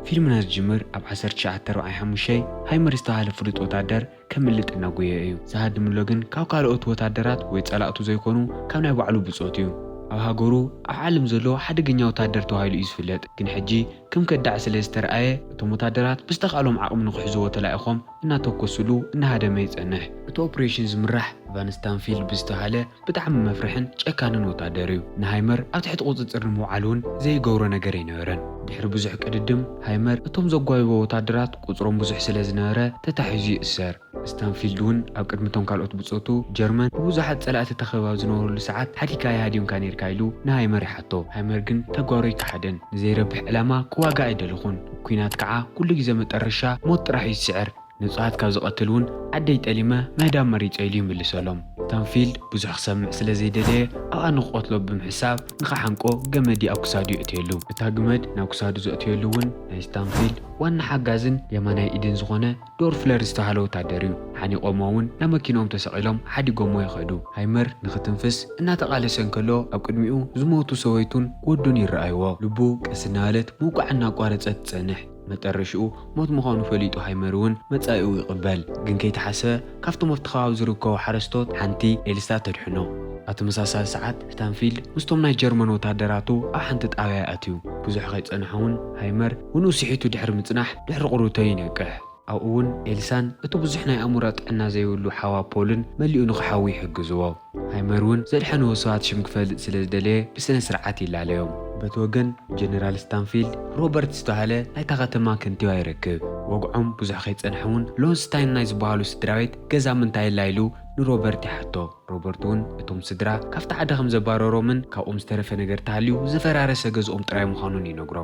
ፊልምና ዝጅምር ኣብ ዓሰርተ ትሽዓተ ኣርባዓን ሓሙሽተን ሃይመር ዝተባህለ ፍሉጥ ወታደር ከምልጥ እናጎየ እዩ። ዝሃድምሎ ግን ካብ ካልኦት ወታደራት ወይ ጸላእቱ ዘይኮኑ ካብ ናይ ባዕሉ ብጾት እዩ። ኣብ ሃገሩ ኣብ ዓለም ዘሎ ሓደገኛ ወታደር ተባሂሉ እዩ ዝፍለጥ። ግን ሕጂ ከም ከዳዕ ስለ ዝተርኣየ እቶም ወታደራት ብዝተኻእሎም ዓቕሚ ንክሕዝዎ ተላኢኾም እናተኮሱሉ እናሃደመ ይጸንሕ። እቲ ኦፕሬሽን ዝምራሕ ቫን ስታንፊልድ ብዝተባሃለ ብጣዕሚ መፍርሕን ጨካንን ወታደር እዩ። ንሃይመር ኣብ ትሕቲ ቁጽጽር ንምውዓል እውን ዘይገብሮ ነገር ኣይነበረን። ድሕሪ ብዙሕ ቅድድም ሃይመር እቶም ዘጓይቦ ወታደራት ቁጽሮም ብዙሕ ስለ ዝነበረ ተታሒዙ ይእሰር። ስታንፊልድ እውን ኣብ ቅድሚ እቶም ካልኦት ብጾቱ ጀርመን ብብዙሓት ጸላእቲ ተኸቢባ ኣብ ዝነበረሉ ሰዓት ሓዲግካ ኣይሃዲምካን ነይርካ ኢሉ ንሃይመር ይሓቶ። ሃይመር ግን ተግባሩ ኣይከሓደን። ንዘይረብሕ ዕላማ ክዋጋእ ኣይደለኹን። ኲናት ከዓ ኩሉ ግዜ መጠረሻ ሞት ጥራሕ እዩ ዝስዕር። ንጹሃት ካብ ዝቐትል እውን ዓደይ ጠሊመ ምህዳም መሪጸ ኢሉ ይምልሰሎም። ስታንፊልድ ብዙሕ ክሰምዕ ስለ ዘይደለየ ኣብኣ ንክቐትሎ ብምሕሳብ ንኽሓንቆ ገመዲ ኣብ ክሳዱ የእትየሉ። እታ ግመድ ናብ ክሳዱ ዘእትየሉ እውን ናይ ስታንፊልድ ዋና ሓጋዝን የማናይ ኢድን ዝኾነ ዶርፍለር ዝተባሃለ ወታደር እዩ። ሓኒቖሞ እውን ናብ መኪንኦም ተሰቒሎም ሓዲጎሞ ይኸዱ። ሃይመር ንኽትንፍስ እናተቓለሰ እንከሎ ኣብ ቅድሚኡ ዝሞቱ ሰበይቱን ወዱን ይረኣይዎ። ልቡ ቀስ እናበለት ምውቃዕ እናቋረጸት ትጸንሕ። መጠረሽኡ ሞት ምዃኑ ፈሊጡ ሃይመር እውን መጻኢኡ ይቕበል። ግን ከይተሓሰበ ካብቶም ኣብቲ ከባቢ ዝርከቡ ሓረስቶት ሓንቲ ኤልሳ ተድሕኖ። ኣብ ተመሳሳሊ ሰዓት ስታንፊልድ ምስቶም ናይ ጀርመን ወታደራቱ ኣብ ሓንቲ ጣብያ ይኣትዩ። ብዙሕ ከይጸንሐ እውን ሃይመር ውንኡ ስሒቱ ድሕሪ ምጽናሕ ድሕሪ ቁሩብቶ ይነቅሕ። ኣብኡ እውን ኤልሳን እቲ ብዙሕ ናይ ኣእምሮ ጥዕና ዘይብሉ ሓዋ ፖልን መሊኡ ንኽሓዊ ይሕግዝዎ። ሃይመር እውን ዘድሐንዎ ሰባት ሽም ክፈልጥ ስለ ዝደለየ ብስነ ስርዓት ይላለዮም። በቲ ወገን ጀነራል ስታንፊልድ ሮበርት ዝተባሃለ ናይታ ከተማ ከንቲባ ይረክብ። ወግዖም ብዙሕ ከይጸንሐ እውን ሎንስታይን ናይ ዝበሃሉ ስድራ ቤት ገዛ ምንታይ ኣላ ኢሉ ንሮበርት ይሓቶ። ሮበርት እውን እቶም ስድራ ካብቲ ዓዲ ከም ዘባረሮምን ካብኦም ዝተረፈ ነገር ተሃልዩ ዝፈራረሰ ገዝኦም ጥራይ ምዃኑን ይነግሮ።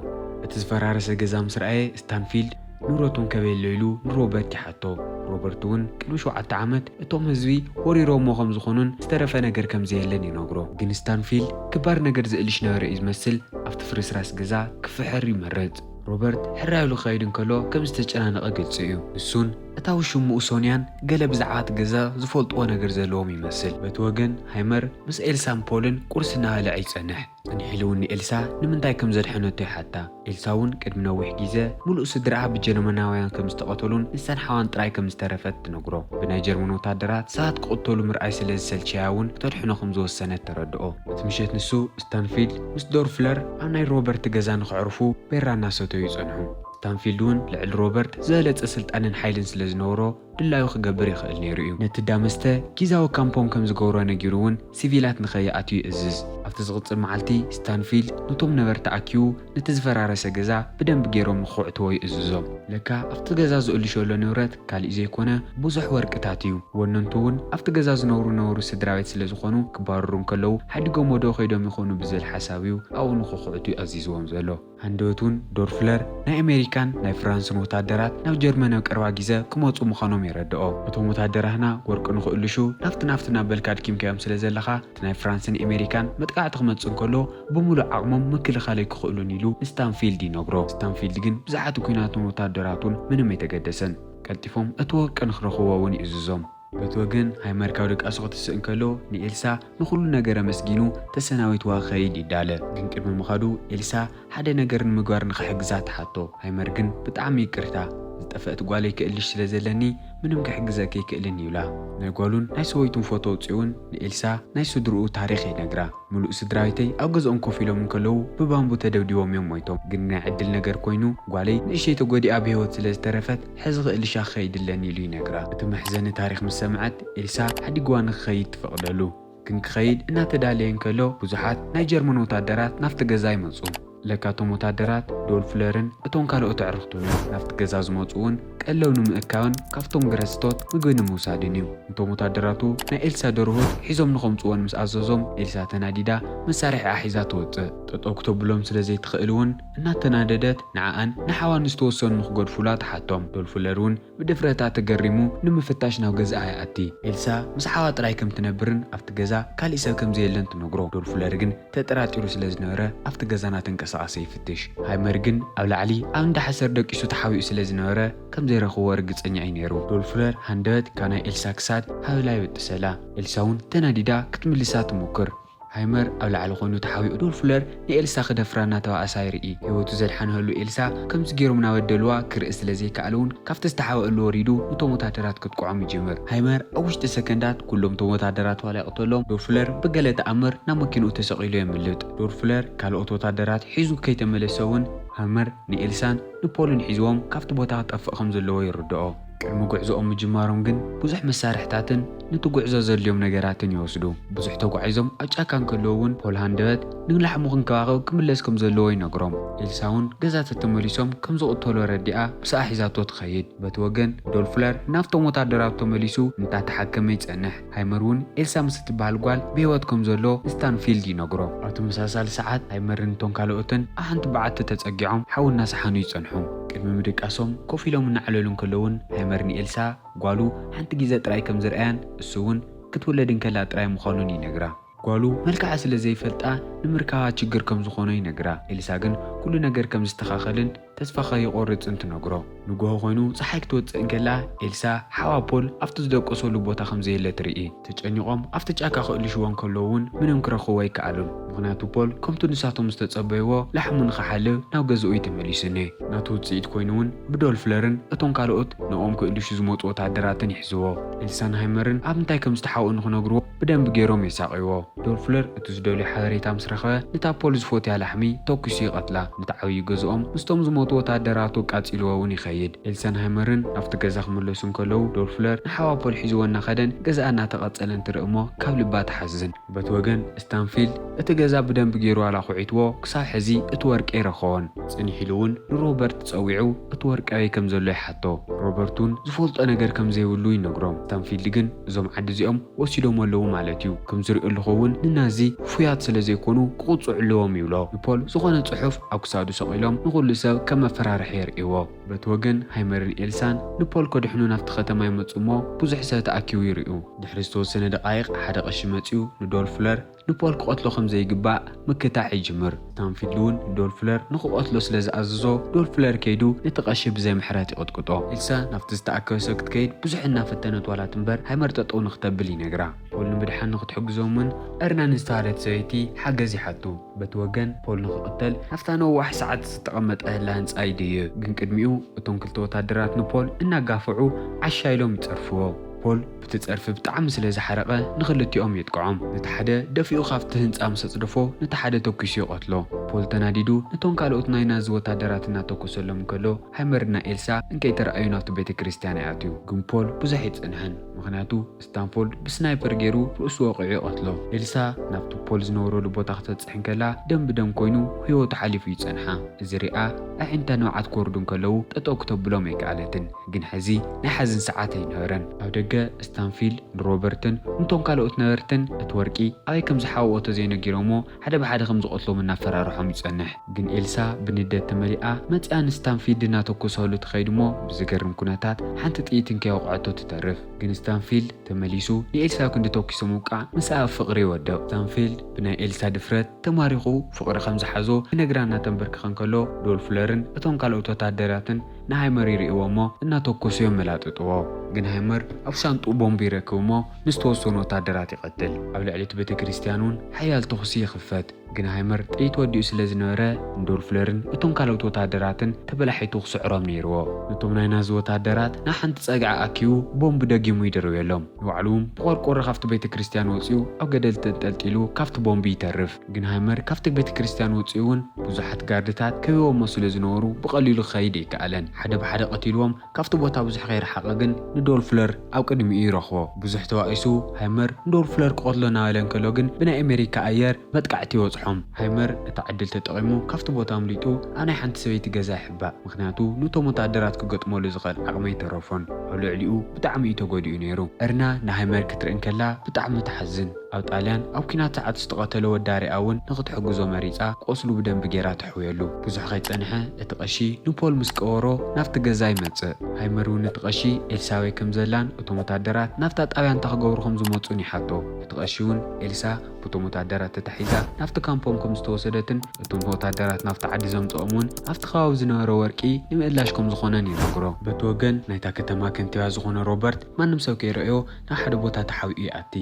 እቲ ዝፈራረሰ ገዛ ምስ ረኣየ ስታንፊልድ ንብረቶም ከበየሎ ኢሉ ንሮበርት ይሓቶ። ሮበርት እውን ቅድሚ ሸውዓተ ዓመት እቶም ህዝቢ ወሪሮሞ ከም ዝኾኑን ዝተረፈ ነገር ከም ዘየለን ይነግሮ። ግን ስታንፊልድ ክባር ነገር ዘእልሽ ነበረ እዩ ዝመስል ኣብቲ ፍርስራስ ገዛ ክፍሕር ይመርጽ። ሮበርት ሕራይ ኢሉ ክኸይድ እንከሎ ከም ዝተጨናነቐ ግልጺ እዩ። ንሱን እታ ውሽምኡ ሶንያን ገለ ብዛዕባ እቲ ገዛ ዝፈልጥዎ ነገር ዘለዎም ይመስል። በቲ ወገን ሃይመር ምስ ኤልሳን ፖልን ቁርሲ እናበልዐ ይጸንሕ። ጸኒሑ ኢሉ እውን ንኤልሳ ንምንታይ ከም ዘድሐነቶ ይሓታ። ኤልሳ እውን ቅድሚ ነዊሕ ግዜ ምሉእ ስድራኣ ብጀርመናውያን ከም ዝተቐተሉን ንሳን ሓዋን ጥራይ ከም ዝተረፈት ትነግሮ። ብናይ ጀርመን ወታደራት ሰባት ክቕተሉ ምርኣይ ስለ ዝሰልቸያ እውን ክተድሕኖ ከም ዝወሰነት ተረድኦ። እቲ ምሸት ንሱ ስታንፊልድ ምስ ዶርፍለር ኣብ ናይ ሮበርት ገዛ ንኸዕርፉ ቤራ እናሰተዩ ይጸንሑ። ስታንፊልድ እውን ልዕሊ ሮበርት ዝበለጸ ስልጣንን ሓይልን ስለ ዝነበሮ ድላዩ ክገብር ይኽእል ነይሩ እዩ። ነቲ ዳመስተ ጊዛዊ ካምፖም ከም ዝገብሮ ነጊሩ እውን ሲቪላት ንኸይኣትዩ ይእዝዝ። ኣብቲ ዝቕጽል መዓልቲ ስታንፊልድ ነቶም ነበርቲ ኣኪቡ ነቲ ዝፈራረሰ ገዛ ብደንቢ ገይሮም ንኽኹዕትዎ ይእዝዞም። ለካ ኣብቲ ገዛ ዝእልሾ ዘሎ ንብረት ካሊእ ዘይኮነ ብዙሕ ወርቅታት እዩ። ወነንቱ እውን ኣብቲ ገዛ ዝነብሩ ነበሩ ስድራ ቤት ስለ ዝኾኑ ክባረሩ እንከለዉ ሓዲጎሞ ዶ ከይዶም ይኾኑ ብዝብል ሓሳብ እዩ ኣብኡ ንኽኹዕቱ ኣዚዝዎም ዘሎ። ሃንደበት እውን ዶርፍለር ናይ ኣሜሪካን ናይ ፍራንስን ወታደራት ናብ ጀርመን ኣብ ቀረባ ግዜ ክመጹ ምዃኖም የረድኦ። እቶም ወታደራትና ወርቂ ንኽእልሹ ናፍቲ ናፍቲ እናበልካ ኣድኪምካዮም ስለ ዘለኻ እቲ ናይ ፍራንስን ኣሜሪካን መጥቃዕቲ ክመጽእ እንከሎ ብምሉእ ዓቕሞም ምክልኻል ኣይክኽእሉን ኢሉ ንስታንፊልድ ይነግሮ። ስታንፊልድ ግን ብዛዕባ እቲ ኲናትን ወታደራቱን ምንም ኣይተገደሰን። ቀልጢፎም እቲ ወርቂ ንኽረኽብዎ እውን ይእዝዞም። በቲ ወገን ሃይመር ካብ ድቃሱ ክትስእ እንከሎ ንኤልሳ ንኹሉ ነገር ኣመስጊኑ ተሰናቢትዋ ክኸይድ ይዳለ። ግን ቅድሚ ምኻዱ ኤልሳ ሓደ ነገር ንምግባር ንኽሕግዛ ትሓቶ። ሃይመር ግን ብጣዕሚ ይቅርታ፣ ዝጠፈእት ጓለይ ክእልሽ ስለ ዘለኒ ምንም ክሕግዘኪ ኣይክእልን ይብላ። ናይ ጓሉን ናይ ሰበይቱን ፎቶ ኣውፂኡን ንኤልሳ ናይ ስድርኡ ታሪኽ ይነግራ። ምሉእ ስድራ ቤተይ ኣብ ገዝኦም ኮፍ ኢሎም እንከለዉ ብባምቡ ተደብዲቦም እዮም ሞይቶም። ግን ናይ ዕድል ነገር ኮይኑ ጓለይ ንእሽተይ ተጎዲኣ ብህይወት ስለ ዝተረፈት ሕዚ ክእልሻ ክኸይድ ኣለኒ ኢሉ ይነግራ። እቲ መሕዘኒ ታሪኽ ምስ ሰምዐት ኤልሳ ሓዲግዋ ንክኸይድ ትፈቕደሉ። ግን ክኸይድ እናተዳለየ እንከሎ ብዙሓት ናይ ጀርመን ወታደራት ናብቲ ገዛ ይመጹ። ለካ እቶም ወታደራት ዶልፍለርን እቶም ካልኦት ኣዕርኽቱን እዮም። ናብቲ ገዛ ዝመጹ እውን ቀለብ ንምእካብን ካብቶም ገረስቶት ምግቢ ንምውሳድን እዩ። እቶም ወታደራቱ ናይ ኤልሳ ደርሆት ሒዞም ንኸምጽዎን ምስ ኣዘዞም ኤልሳ ተናዲዳ መሳርሒኣ ሒዛ ትወጽእ። ጠጠው ክተብሎም ስለ ዘይትኽእል እውን እናተናደደት ንዓኣን ንሓዋን ዝተወሰኑ ንክገድፉላ ትሓቶም። ዶልፍለር እውን ብድፍረታ ተገሪሙ ንምፍታሽ ናብ ገዛኣ ይኣቲ። ኤልሳ ምስ ሓዋ ጥራይ ከም ትነብርን ኣብቲ ገዛ ካሊእ ሰብ ከም ዘየለን ትነግሮ። ዶልፍለር ግን ተጠራጢሩ ስለ ዝነበረ ኣብቲ ገዛ እናተንቀሳቐሰ ይፍትሽ። ሃይመር ግን ኣብ ላዕሊ ኣብ እንዳ ሓሰር ደቂሱ ተሓቢኡ ስለ ዝነበረ ከም ዘይረኽቦ ርግጸኛ እዩ ነይሩ። ዶልፍለር ሃንደበት ካብ ናይ ኤልሳ ክሳድ ሃብላ ይብጥሰላ። ኤልሳ እውን ተናዲዳ ክትምልሳ ትሞክር። ሃይመር ኣብ ላዕሊ ኮይኑ ተሓቢኡ ዶልፍለር ንኤልሳ ክደፍራ እናተባእሳ ይርኢ። ህይወቱ ዘድሓነሉ ኤልሳ ከምዚ ገይሮም እናበደልዋ ክርኢ ስለ ዘይከኣለ እውን ካብቲ ዝተሓበእሉ ወሪዱ ነቶም ወታደራት ክትቅዖም ይጅምር። ሃይመር ኣብ ውሽጢ ሰከንዳት ኩሎም እቶም ወታደራት ዋላ ይቕተሎም፣ ዶልፍለር ብገለ ተኣምር ናብ መኪንኡ ተሰቒሉ የምልጥ። ዶልፍለር ካልኦት ወታደራት ሒዙ ከይተመለሰ እውን ሃይመር ንኤልሳን ንፖልን ሒዝዎም ካብቲ ቦታ ክጠፍእ ከም ዘለዎ ይርድኦ። ቅድሚ ጉዕዞኦም ምጅማሮም ግን ብዙሕ መሳርሕታትን ነቲ ጉዕዞ ዘድልዮም ነገራትን ይወስዱ። ብዙሕ ተጓዒዞም ኣብ ጫካ እንከለዉ እውን ፖል ሃንደበት ንላሕሙ ክንከባኸብ ክምለስ ከም ዘለዎ ይነግሮም። ኤልሳ እውን ገዛ ተተመሊሶም ከም ዝቕተሉ ረዲኣ ምስኣ ሒዛቶ ትኸይድ። በቲ ወገን ዶልፍለር ናብቶም ወታደራቱ ተመሊሱ እንዳ ተሓከመ ይጸንሕ። ሃይመር እውን ኤልሳ ምስ እትበሃል ጓል ብህይወት ከም ዘሎ ንስታንፊልድ ይነግሮ። ኣብ ተመሳሳሊ ሰዓት ሃይመርን እቶም ካልኦትን ኣብ ሓንቲ በዓቲ ተጸጊዖም ሓዊ እናሰሓኑ ይጸንሑ። ቅድሚ ምድቃሶም ኮፍ ኢሎም እናዕለሉ እንከለውን ሃይመር ንኤልሳ ጓሉ ሓንቲ ግዜ ጥራይ ከም ዝረኣያን እሱ እውን ክትውለድ እንከላ ጥራይ ምዃኑን ይነግራ። ጓሉ መልክዓ ስለ ዘይፈልጣ ንምርካባ ችግር ከም ዝኾኖ ይነግራ። ኤልሳ ግን ኩሉ ነገር ከም ዝስተኻኸልን ተስፋ ከይቆርጽን ትነግሮ። ንግሆ ኮይኑ ጸሓይ ክትወጽእ እንከላ ኤልሳ ሓዋ ፖል ኣብቲ ዝደቀሰሉ ቦታ ከም ዘየለ ትርኢ። ተጨኒቖም ኣብቲ ጫካ ክእልሽዎ እንከለዉ እውን ምንም ክረኽብዎ ኣይከኣሉን። ምኽንያቱ ፖል ከምቱ ንሳቶም ዝተጸበይዎ ላሕሙ ንኽሓልብ ናብ ገዝኡ እዩ ተመሊሱኒ። ናቱ ውጽኢት ኮይኑ እውን ብዶልፍለርን እቶም ካልኦት ንኦም ክእልሹ ዝመጹ ወታደራትን ይሕዝዎ። ኤልሳን ሃይመርን ኣብ እንታይ ከም ዝተሓብኡ ንኽነግርዎ ብደንቢ ገይሮም የሳቕይዎ። ዶልፍለር እቲ ዝደልዮ ሓበሬታ ምስ ረኸበ ነታ ፖል ዝፎትያ ላሕሚ ተኩሱ ይቐትላ። ነቲ ዓብዪ ገዝኦም ምስቶም ዝሞቱ ወታደራቱ ኣቃጺልዎ እውን ይኸይድ። ኤልሳን ሃይመርን ናብቲ ገዛ ክምለሱ እንከለዉ ዶልፍለር ንሓዋ ፖል ሒዝዎ እናኸደን ገዛኣ እናተቐጸለ እንትርኢ እሞ ካብ ልባ ትሓዝን። በቲ ወገን ስታንፊልድ እቲ ገዛ ብደንቢ ገይሩ ዋላ ኩዒትዎ ክሳብ ሕዚ እቲ ወርቂ ኣይረኸቦን። ጽኒሕ ኢሉ እውን ንሮበርት ጸዊዑ እቲ ወርቂ ኣበይ ከም ዘሎ ይሓቶ። ሮበርት እውን ዝፈልጦ ነገር ከም ዘይብሉ ይነግሮ። ስታንፊልድ ግን እዞም ዓዲ እዚኦም ወሲዶም ኣለዉ ማለት እዩ። ከም ዝሪኦ ኣለኹ እውን ንናዚ ውፉያት ስለ ዘይኮኑ ክቕጽዑ ኣለዎም ይብሎ። ንፖል ዝኾነ ጽሑፍ ኣብ ክሳዱ ሰቒሎም ንኹሉ ሰብ ከም መፈራርሒ የርእይዎ። በቲ ወገን ሃይመርን ኤልሳን ንፖል ከድሕኑ ናብቲ ከተማ ይመጹ እሞ ብዙሕ ሰብ ተኣኪቡ ይርእዩ። ድሕሪ ዝተወሰነ ደቓይቕ ሓደ ቀሺ መጺኡ ንዶልፍለር ንፖል ክቐትሎ ከም ዘይግባእ ምክታዕ ይጅምር። ስታንፊልድ እውን ንዶልፍለር ንክቐትሎ ስለ ዝኣዘዞ ዶልፍለር ከይዱ ነቲ ቀሺ ብዘይ ምሕረት ይቕጥቅጦ። ኤልሳ ናብቲ ዝተኣከበ ሰብ ክትከይድ ብዙሕ እናፈተነት ዋላት እምበር ሃይመር ጠጠው ንክተብል ይነግራ። ፖል ንምድሓን ንክትሕግዞም እውን እርና ንዝተባህለት ሰበይቲ ሓገዝ ይሓቱ። በቲ ወገን ፖል ንክቕተል ናብታ ነዋሕ ሰዓት ዝተቐመጠ ህላ ህንጻ ይድይብ። ግን ቅድሚኡ እቶም ክልተ ወታደራት ንፖል እናጋፍዑ ዓሻ ኢሎም ይጸርፍዎ። ፖል ብቲ ጸርፊ ብጣዕሚ ስለ ዝሓረቐ ንኽልቲኦም የጥቅዖም። ነቲ ሓደ ደፊኡ ካብቲ ህንጻ ምስ ኣጽደፎ ነቲ ሓደ ተኲሱ ይቐትሎ። ፖል ተናዲዱ ነቶም ካልኦት ናይ ናዚ ወታደራት እናተኮሰሎም እንከሎ ሃይመርና ኤልሳ እንከይተረኣዩ ናብቲ ቤተ ክርስቲያን ይኣትዩ። ግን ፖል ብዙሕ ኣይጸንሐን፣ ምኽንያቱ ስታንፎልድ ብስናይፐር ገይሩ ርእሱ ወቒዑ ይቐትሎ። ኤልሳ ናብቲ ፖል ዝነበረሉ ቦታ ክተብጽሕ እንከላ ደም ብደም ኮይኑ ህይወቱ ሓሊፉ ይጸንሓ። እዚ ሪኣ ኣዒንታ ንብዓት ክወርዱ እንከለዉ ጠጠው ክተብሎም ኣይከኣለትን። ግን ሕዚ ናይ ሓዘን ሰዓት ኣይነበረን። ኣብ ደገ ስታንፊልድ ንሮበርትን ንቶም ካልኦት ነበርትን እቲ ወርቂ ኣበይ ከም ዝሓወኦ ተዘይነጊሮሞ ሓደ ብሓደ ከም ዝቐትሎም እናፈራርሖም ይጸንሕ። ግን ኤልሳ ብንደት ተመሊኣ መጺኣ ንስታንፊልድ እናተኮሰሉ ትኸይድ እሞ ብዝገርም ኩነታት ሓንቲ ጥይት እንከይወቕዐቶ ትተርፍ። ግን ስታንፊልድ ተመሊሱ ንኤልሳ ክንዲ ተኩሱ ምውቃዕ ምስኣ ኣብ ፍቕሪ ይወድቕ። ስታንፊልድ ብናይ ኤልሳ ድፍረት ተማሪኹ ፍቕሪ ከም ዝሓዞ ክነግራ እናተንበርከኸ እንከሎ ዶልፍለርን እቶም ካልኦት ወታደራትን ንሃይመር ይርእይዎ እሞ እናተኮሱ የመላጥጥዎ። ግን ሃይመር ኣብ ሻንጥኡ ቦምብ ይረክብ እሞ ንዝተወሰኑ ወታደራት ይቐትል። ኣብ ልዕሊ እቲ ቤተ ክርስቲያን እውን ሓያል ተኹሲ ይኽፈት። ግን ሃይመር ጥይት ወዲኡ ስለ ዝነበረ ንዶልፍለርን እቶም ካልኦት ወታደራትን ተበላሒቱ ክስዕሮም ነይርዎ። ነቶም ናይ ናዚ ወታደራት ናብ ሓንቲ ጸግዒ ኣኪቡ ቦምብ ደጊሙ ይድርብየሎም። ንባዕሉ እውን ብቆርቆሮ ካብቲ ቤተ ክርስቲያን ወጺኡ ኣብ ገደል ተንጠልጢሉ ካብቲ ቦምብ ይተርፍ። ግን ሃይመር ካብቲ ቤተ ክርስቲያን ወጺኡ እውን ብዙሓት ጋርድታት ከቢቦሞ ስለ ዝነበሩ ብቐሊሉ ክኸይድ ኣይከኣለን። ሓደ ብሓደ ቀቲልዎም ካብቲ ቦታ ብዙሕ ከይረሓቐ ግን ንዶልፍለር ኣብ ቅድሚኡ ይረኽቦ። ብዙሕ ተባኢሱ ሃይመር ንዶልፍለር ክቐትሎ እናበለ እንከሎ ግን ብናይ ኣሜሪካ ኣየር መጥቃዕቲ ይበጽሖም። ሃይመር እቲ ዕድል ተጠቒሙ ካብቲ ቦታ ኣምሊጡ ኣብ ናይ ሓንቲ ሰበይቲ ገዛ ይሕባእ። ምኽንያቱ ነቶም ወታደራት ክገጥመሉ ዝኽእል ዓቕሚ ኣይተረፎን። ኣብ ልዕሊኡ ብጣዕሚ እዩ ተጎዲኡ ነይሩ። እርና ንሃይመር ክትርኢ እንከላ ብጣዕሚ ትሓዝን። ኣብ ጣልያን ኣብ ኲናት ሰዓት ዝተቐተለ ወዲ ኣሪኣ እውን ንኽትሕግዞ መሪጻ ቆስሉ ብደንቢ ገይራ ተሕውየሉ። ብዙሕ ከይጸንሐ እቲ ቀሺ ንፖል ምስ ቀበሮ ናብቲ ገዛ ይመጽእ። ሃይመር እውን እቲ ቀሺ ኤልሳ ኣበይ ከም ዘላን እቶም ወታደራት ናብታ ጣብያ እንታይ ክገብሩ ከም ዝመጹን ይሓቶ። እቲ ቀሺ እውን ኤልሳ ብቶም ወታደራት ተታሒዛ ናብቲ ካምፖም ከም ዝተወሰደትን እቶም ወታደራት ናብቲ ዓዲ ዘምጽኦም እውን ኣብቲ ከባቢ ዝነበረ ወርቂ ንምእላሽ ከም ዝኾነን ይነግሮ። በቲ ወገን ናይታ ከተማ ከንቲባ ዝኾነ ሮበርት ማንም ሰብ ከይረኣዮ ናብ ሓደ ቦታ ተሓቢኡ ይኣቲ።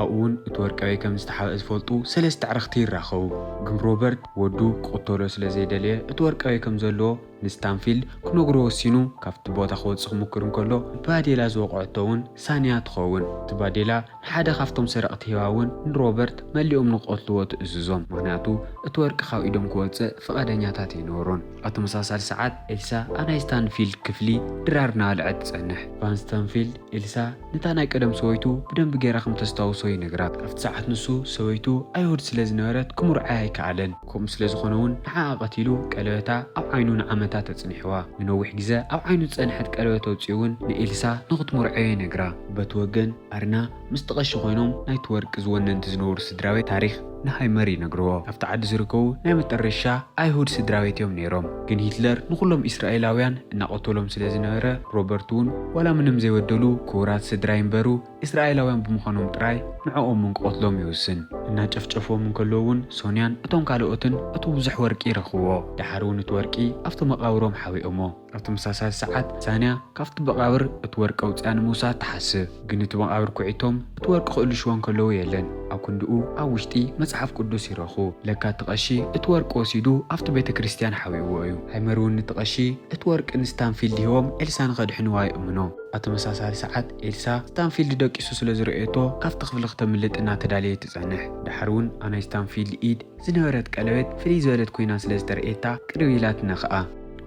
ኣብኡ እውን እቲ እቲ ወርቂ ኣበይ ከም ዝተሓብአ ዝፈልጡ ሰለስተ ኣዕርኽቲ ይራኸቡ። ግን ሮበርት ወዱ ክቕተሎ ስለ ዘይደለየ፣ እቲ ወርቂ ኣበይ ከም ዘለዎ ንስታንፊልድ ክነግሮ ወሲኑ። ካብቲ ቦታ ክወጽእ ክሙክር እንከሎ፣ ባዴላ ዝወቕዐቶ እውን ሳንያ ትኸውን። እቲ ባዴላ ንሓደ ካብቶም ሰረቕቲ ሂባ እውን ንሮበርት መሊኦም ንክቐትልዎ ትእዝዞም። ምኽንያቱ እቲ ወርቂ ካብ ኢዶም ክወጽእ ፍቓደኛታት ኣይነበሩን። ኣብ ተመሳሳሊ ሰዓት ኤልሳ ኣብ ናይ ስታንፊልድ ክፍሊ ድራር እናበልዐት ትጸንሕ። ቫን ስታንፊልድ ኤልሳ ነታ ናይ ቀደም ሰበይቱ ብደንቢ ገይራ ከም ተስታውሶ ይነግራ። ኣብቲ ሰዓት ንሱ ሰበይቱ ኣይሁድ ስለ ዝነበረት ክምርዓያ ኣይከኣለን። ከምኡ ስለ ዝኾነ እውን ንዓኣ ቀቲሉ ቀለበታ ኣብ ዓይኑ ንዓመታት ኣጽኒሕዋ። ንነዊሕ ግዜ ኣብ ዓይኑ ዝጸንሐት ቀለበት ኣውጺኡ እውን ንኤልሳ ንኽትምርዓዮ ይነግራ። በቲ ወገን ኣርና ምስቲ ቀሺ ኮይኖም ናይቲ ወርቂ ዝወነንቲ ዝነበሩ ስድራቤት ታሪኽ ንሃይመር ይነግርዎ። ኣብቲ ዓዲ ዝርከቡ ናይ መጠረሻ ኣይሁድ ስድራቤት እዮም ነይሮም። ግን ሂትለር ንኹሎም እስራኤላውያን እናቐተሎም ስለ ዝነበረ፣ ሮበርት እውን ዋላ ምንም ዘይበደሉ ክቡራት ስድራ ይንበሩ እስራኤላውያን ብምዃኖም ጥራይ ንዕኦም እውን ክቐትሎም ይውስን። እናጨፍጨፍዎም እንከለዉ እውን ሶንያን እቶም ካልኦትን እቲ ብዙሕ ወርቂ ይረኽብዎ። ደሓር እውን እቲ ወርቂ ኣብቲ መቓብሮም ሓቢኦሞ። ኣብ ተመሳሳሊ ሰዓት ሳንያ ካብቲ መቓብር እቲ ወርቂ ኣውፅኣ ንምውሳድ ትሓስብ። ግን እቲ መቓብር ኩዒቶም እቲ ወርቂ ክእልሽዎ እንከለዉ የለን። ኣብ ክንድኡ ኣብ ውሽጢ መጽሓፍ ቅዱስ ይረኽቡ። ለካ እቲ ቀሺ እቲ ወርቂ ወሲዱ ኣብቲ ቤተ ክርስቲያን ሓቢእዎ እዩ። ሃይመር እውን ነቲ ቀሺ እቲ ወርቂ ንስታንፊልድ ሂቦም ኤልሳ ንኸድሕንዋ ይእምኖ። ኣብ ተመሳሳሊ ሰዓት ኤልሳ ስታንፊልድ ደቂሱ ስለ ዝረኣየቶ ካብቲ ክፍሊ ክተምልጥ እናተዳለየት ትጸንሕ። ደሓር እውን ኣብ ናይ ስታንፊልድ ኢድ ዝነበረት ቀለበት ፍልይ ዝበለት ኮይና ስለ ዝተረእየታ ቅርብ ኢላ ትነኽኣ።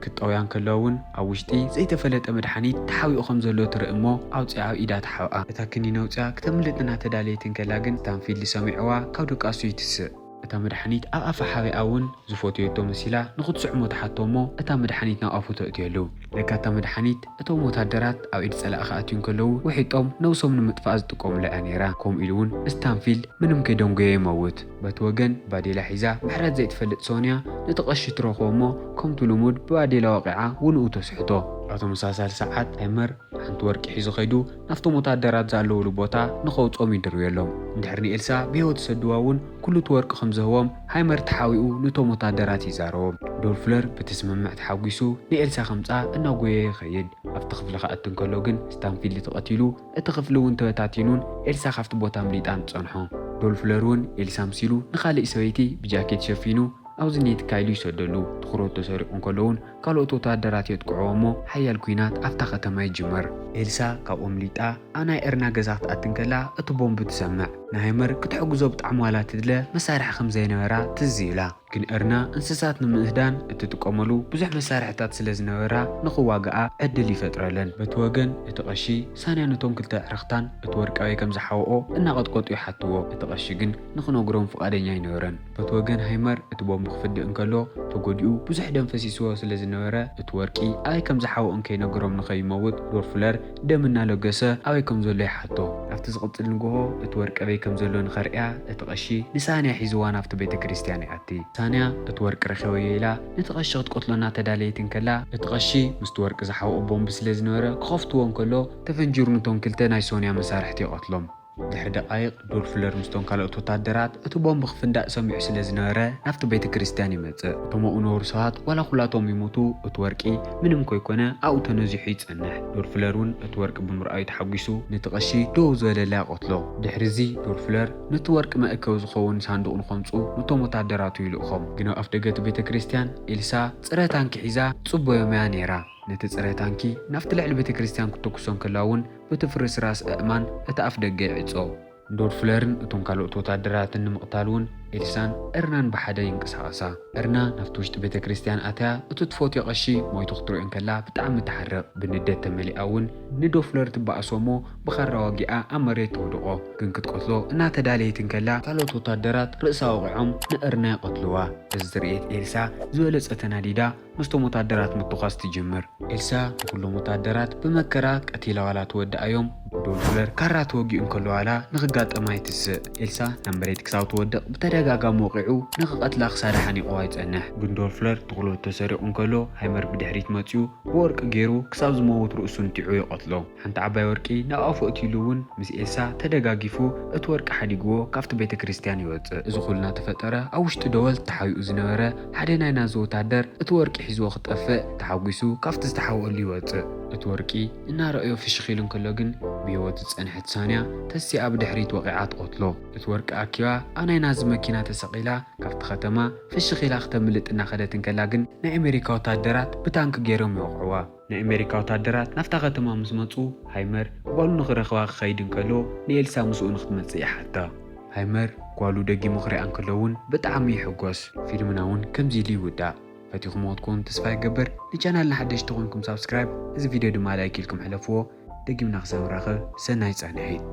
ክትጠውያ እንከላ እውን ኣብ ውሽጢ ዘይተፈለጠ መድሓኒት ተሓቢኡ ከም ዘሎ ትርኢ እሞ ኣውፂኣ ኣብ ኢዳ ትሓብኣ። እታ ክኒን ኣውፂኣ ክተምልጥ እናተዳለየት እንከላ ግን ስታንፊልድ ሰሚዕዋ ካብ ድቃሱ ይትስእ። እታ መድሓኒት ኣብ ኣፋ ሓቢኣ እውን ዝፈትየቶ መሲላ ንኽትስዕሞ ትሓቶ እሞ እታ መድሓኒት ናብ ኣፉ ተእትየሉ። ለካ እታ መድሓኒት እቶም ወታደራት ኣብ ኢድ ጸላኢ ክኣትዩ እንከለዉ ውሒጦም ነብሶም ንምጥፋእ ዝጥቀሙላ እያ ነይራ። ከምኡ ኢሉ እውን ስታንፊልድ ምንም ከይደንጎየ ይመውት። በቲ ወገን ባዴላ ሒዛ ምሕረት ዘይትፈልጥ ሶንያ ነቲ ቀሺ ትረኽቦ እሞ ከምቲ ልሙድ ብባዴላ ወቒዓ ውንኡ ተስሕቶ። ኣብ ተመሳሳሊ ሰዓት ሃይመር ሓንቲ ወርቂ ሒዙ ኸይዱ ናብቶም ወታደራት ዘለውሉ ቦታ ንኸውፅኦም ይድርብየሎም። እንድሕር ንኤልሳ ብህይወት ዝሰድዋ እውን ኩሉ እቲ ወርቂ ከም ዝህቦም ሃይመር ተሓቢኡ ነቶም ወታደራት ይዛረቦም። ዶልፍለር በቲ ስምምዕ ተሓጒሱ ንኤልሳ ከምፃ እናጎየ ይኸይድ። ኣብቲ ክፍሊ ክኣቲ እንከሎ ግን ስታንፊልድ ተቐቲሉ፣ እቲ ክፍሊ እውን ተበታቲኑን ኤልሳ ካብቲ ቦታ ኣምሊጣን ትጸንሖ። ዶልፍለር እውን ኤልሳ ምሲሉ ንኻልእ ሰበይቲ ብጃኬት ሸፊኑ ኣብዚ ኔትካ ኢሉ ይሰደሉ። ትኹረቱ ተሰሪቑ እንከሎ እውን ካልኦት ወታደራት የጥቅዕዎ እሞ ሓያል ኲናት ኣብታ ከተማ ይጅመር። ኤልሳ ካብኡ ኣምሊጣ ኣብ ናይ ኤርና ገዛ ክትኣቲ እንከላ እቲ ቦምብ ትሰምዕ። ንሃይመር ክትሕግዞ ብጣዕሚ ዋላ ትድለ መሳርሒ ከም ዘይነበራ ትዝ ኢላ። ግን ኤርና እንስሳት ንምህዳን እትጥቀመሉ ብዙሕ መሳርሕታት ስለ ዝነበራ ንኽዋግኣ ዕድል ይፈጥረለን። በቲ ወገን እቲ ቀሺ ሳንያ ነቶም ክልተ ኣዕርኽታን እቲ ወርቂ ኣበይ ከም ዝሓወኦ እናቐጥቀጡ ይሓትዎ። እቲ ቀሺ ግን ንኽነግሮም ፍቓደኛ ኣይነበረን። በቲ ወገን ሃይመር እቲ ቦምብ ክፍድእ እንከሎ ተጎዲኡ ብዙሕ ደም ፈሲስዎ ስለ ዝነበረ እቲ ወርቂ ኣበይ ከም ዝሓወኦ እንከይነገሮም ንኸይመውት ዶርፍለር ደም እናለገሰ ኣበይ ከም ዘሎ ይሓቶ። ኣብቲ ዝቕጽል ንግሆ እቲ ወርቂ ኣበይ ከም ዘሎ ንኸርእያ እቲ ቀሺ ንሳንያ ሒዝዋ ናብቲ ቤተ ክርስቲያን ይኣቲ። ሳንያ እቲ ወርቂ ረኺበዮ ኢላ ነቲ ቀሺ ክትቀትሎ እናተዳለየት እንከላ እቲ ቀሺ ምስቲ ወርቂ ዝሓወኦ ቦምብ ስለ ዝነበረ ክኸፍትዎ እንከሎ ተፈንጂሩ ነቶም ክልተ ናይ ሶንያ መሳርሕቲ ይቐትሎም። ድሕሪ ደቓይቕ ዶልፍለር ምስቶም ካልኦት ወታደራት እቲ ቦምብ ክፍንዳእ ሰሚዑ ስለ ዝነበረ ናብቲ ቤተ ክርስቲያን ይመጽእ። እቶም ኣብኡ ነበሩ ሰባት ዋላ ኩላቶም ይሞቱ እቲ ወርቂ ምንም ከይኮነ ኣብኡ ተነዚሑ ይጸንሕ። ዶልፍለር እውን እቲ ወርቂ ብምርኣዩ ተሓጒሱ ነቲ ቀሺ ደው ዝበለላ ይቐትሎ። ድሕሪ እዚ ዶልፍለር ነቲ ወርቂ መእከቢ ዝኸውን ሳንዱቕ ንኸምጽኡ ነቶም ወታደራቱ ይልእኾም። ግን ኣብ ኣፍደገ እቲ ቤተ ክርስቲያን ኤልሳ ጽረ ታንኪ ሒዛ ጽበዮም እያ ነይራ። ነቲ ጽረ ታንኪ ናብቲ ልዕሊ ቤተ ክርስቲያን ክትተኩሶ እንከላ እውን በቲ ፍርስራስ ኣእማን እቲ ኣፍ ደገ ይዕጾ። ዶልፍለርን እቶም ካልኦት ወታደራትን ንምቕታል እውን ኤልሳን እርናን ብሓደ ይንቀሳቐሳ። እርና ናብቲ ውሽጢ ቤተ ክርስቲያን ኣትያ እቲ ትፈትዮ ቀሺ ሞይቱ ክትሪኦ እንከላ ብጣዕሚ ትሓርቕ። ብንደት ተመሊኣ እውን ንዶፍለር ትበኣሶ እሞ ብኻራ ወጊኣ ኣብ መሬት ተውድቖ። ግን ክትቀትሎ እናተዳለየት እንከላ ካልኦት ወታደራት ርእሳ ወቒዖም ንእርና ይቐትልዋ። እዚ ዝርእየት ኤልሳ ዝበለጸ ተናዲዳ ምስቶም ወታደራት ምትኳስ ትጅምር። ኤልሳ ንኩሎም ወታደራት ብመከራ ቀቲላ ዋላ ትወድኣዮም። ዶልፍለር ካራ ተወጊኡ እንከሎ ዋላ ንኽጋጠማ ይትስእ። ኤልሳ ናብ መሬት ክሳብ ትወድቕ ብተደጋጋሚ ወቒዑ ንኽቐትላ ክሳዳ ሓኒቕዋ ይጸንሕ። ግን ዶልፍለር ትኹሎ ተሰሪቑ እንከሎ ሃይመር ብድሕሪት መጺኡ ብወርቂ ገይሩ ክሳብ ዝመውት ርእሱ ንቲዑ ይቐትሎ። ሓንቲ ዓባይ ወርቂ ናብ ኣፉ ኣእትዩሉ እውን ምስ ኤልሳ ተደጋጊፉ እቲ ወርቂ ሓዲግዎ ካብቲ ቤተ ክርስቲያን ይወጽእ። እዚ ኩሉ እናተፈጠረ ኣብ ውሽጢ ደወል ተሓቢኡ ዝነበረ ሓደ ናይ ናዚ ወታደር እቲ ወርቂ ሒዝዎ ክጠፍእ ተሓጒሱ ካብቲ ዝተሓብኦሉ ይወጽእ። እቲ ወርቂ እናረኣዮ ፍሽኽ ኢሉ እንከሎ ግን ብህይወት ዝጸንሐት ሳንያ ተሲኣ ብድሕሪት ወቒዓ ትቐትሎ። እቲ ወርቂ ኣኪባ ኣብ ናይ ናዚ መኪና ተሰቒላ ካብቲ ከተማ ፍሽኽ ኢላ ክተምልጥ እናኸደት እንከላ ግን ናይ ኣሜሪካ ወታደራት ብታንክ ገይሮም ይወቕዕዋ። ናይ ኣሜሪካ ወታደራት ናብታ ከተማ ምስ መጹ ሃይመር ጓሉ ንኽረኽባ ክኸይድ እንከሎ ንኤልሳ ምስኡ ንክትመጽእ ይሓታ። ሃይመር ጓሉ ደጊሙ ክሪኣ እንከሎ እውን ብጣዕሚ ይሕጎስ። ፊልምና እውን ከምዚ ኢሉ ይውዳእ። ፈቲኹምዎ ትኮኑ ተስፋ ይገብር። ንቻናልና ሓደሽቲ ኮንኩም ሳብስክራይብ፣ እዚ ቪድዮ ድማ ላይክ ኢልኩም ሕለፍዎ። ደጊምና ክሳብ ንራኸብ ሰናይ ጻንሒት።